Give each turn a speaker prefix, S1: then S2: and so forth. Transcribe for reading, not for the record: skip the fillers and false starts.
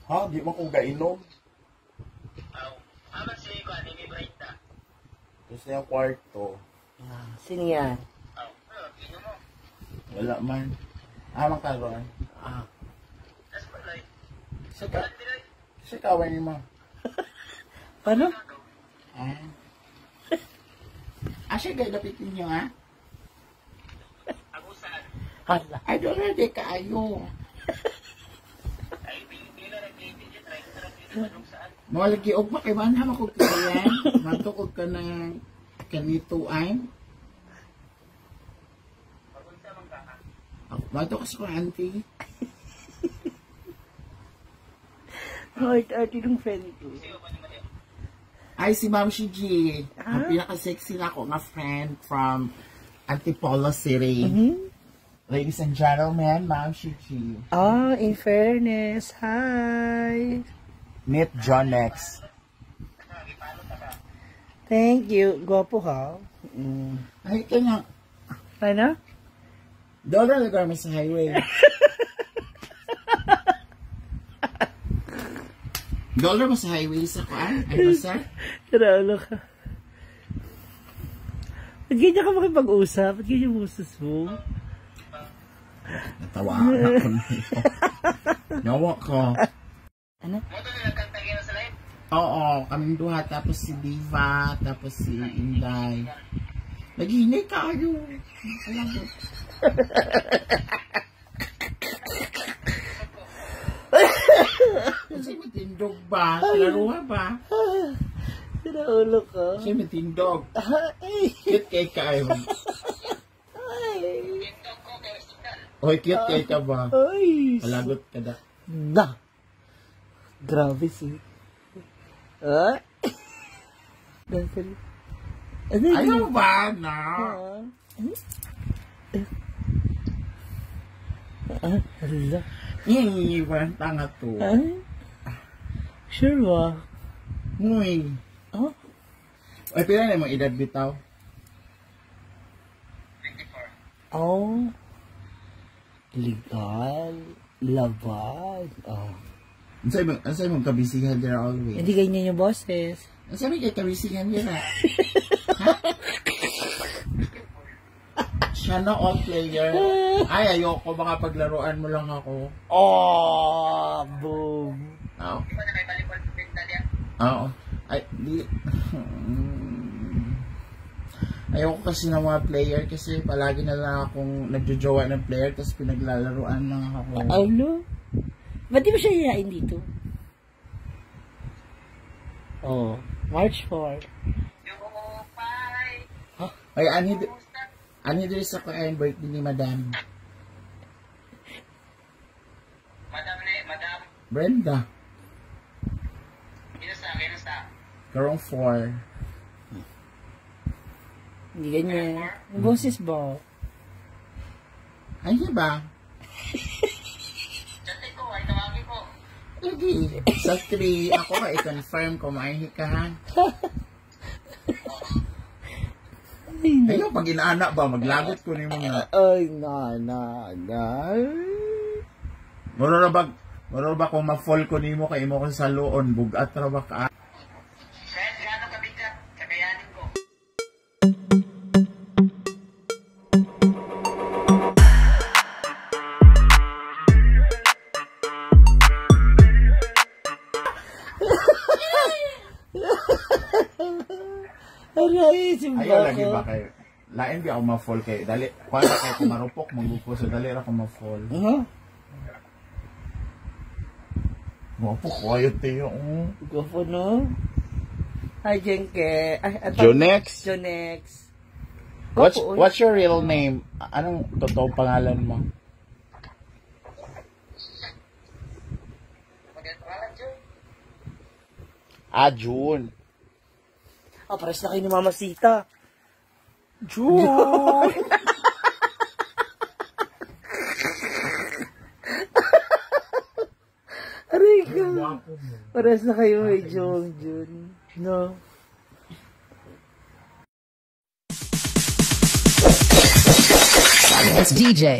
S1: Ha? Di man kong gainom.
S2: Aman si ko ani ni Brenda.
S1: Tapos na yung kwarto.
S3: Sino yan?
S1: Wala man. Ah, magkaroon.
S3: Ah.
S1: Sika. Sika, away ni mo.
S3: Paano?
S1: Ah. Ah, siya gay lapit ninyo, ah?
S3: Hala.
S1: I don't know, di kaayo. Mawalagi og pa kay man ha ko kaya. Matukog ka ng kanituan. Mato ka sa auntie.
S3: Heart, arte ng friend ko.
S1: Ay, si Ma'am G. Ang pinaka-sexy na ako nga friend from Antipolo City.
S3: Mm-hmm.
S1: Ladies and gentlemen, Ma'am G.
S3: Ah, in fairness, hi.
S1: Meet John next.
S3: Thank you. Gwapo ha? Mm.
S1: Ay, ito nga.
S3: Ano?
S1: Doon na lugar mo sa highway. Dollar mo sa highway sa kuan? Ay, basta?
S3: Karalo ka. Ba't ganyan ka makipag-usap? Ba't ganyan boses mo?
S1: Natawa ako nito. Nawa ko.
S3: Ano?
S1: Oo, kaming duha. Tapos si Diva, tapos si Inday. Naghinay kayo. Alam mo. Kasi matindog ba? Laruha ba?
S3: Sinaulo ka.
S1: Kasi matindog.
S3: Ay.
S1: Cute kay ka.
S3: Ay.
S1: Oy, cute kay ka ba?
S3: Ay.
S1: Palagot ka da.
S3: Na. Grabe si. Ah? Ano?
S1: Ayaw ba? Na?
S3: Ah, hala.
S1: Hindi ba? Tanga to.
S3: Ay? Sure ba?
S1: Nguy.
S3: Oh?
S1: Ay, pila na mong edad bitaw?
S2: 24.
S3: Oh. Legal. Laban. Oh.
S1: Ang sa'yo mong kabisihan there always?
S3: Hindi ganyan yung boses.
S1: Ang sa'yo mong kabisihan there? Ha? Siya na all player. Ay, ayoko. Baka paglaruan mo lang ako.
S3: Oh, boom.
S1: Oo. Oo. Ay, di. Ayoko kasi ng mga player kasi palagi na lang akong nagjojowa ng player tapos pinaglalaruan lang ako.
S3: Ano? Ba't di mo siya hiyain dito? Oh, March 4.
S1: Huh? Ay, anhi diri sa kain birthday ni Madam.
S2: Madam ni, Madam.
S1: Brenda.
S2: Kinusta?
S1: Karong 4.
S3: Hindi ganyan. Yung boses ba?
S1: Ay, di ba?
S2: Chate ko, ay tawagin ko.
S1: Lagi. Sa 3, ako ka i-confirm kung maihi ka, ha? Ayaw, pag inaana ba, maglagot ko ni mga...
S3: Ay, na, na, na.
S1: Muro ba kung ma-fall ko nimo kay imo ko sa loon, bugat ra ba ka?
S2: Kahit gaano kabigat, kakayanin ko.
S3: Aray, simba
S1: Ayaw lagi ba kayo? Lain di ako ma-fall kayo. Dali, kuha na kayo kung marupok, manggupo. So, dali ra ako ma-fall.
S3: Huh?
S1: Gwapo kayo, Teo.
S3: Gwapo, no? Hi, Jenke. Ay,
S1: Jonex?
S3: Jonex.
S1: What's your real name? Anong totoo pangalan mo? Ah, June.
S3: Ah, pares na kayo ni Mama Sita.
S1: June!
S3: Aray ko. Pares na kayo may June, June. No?
S4: It's DJ.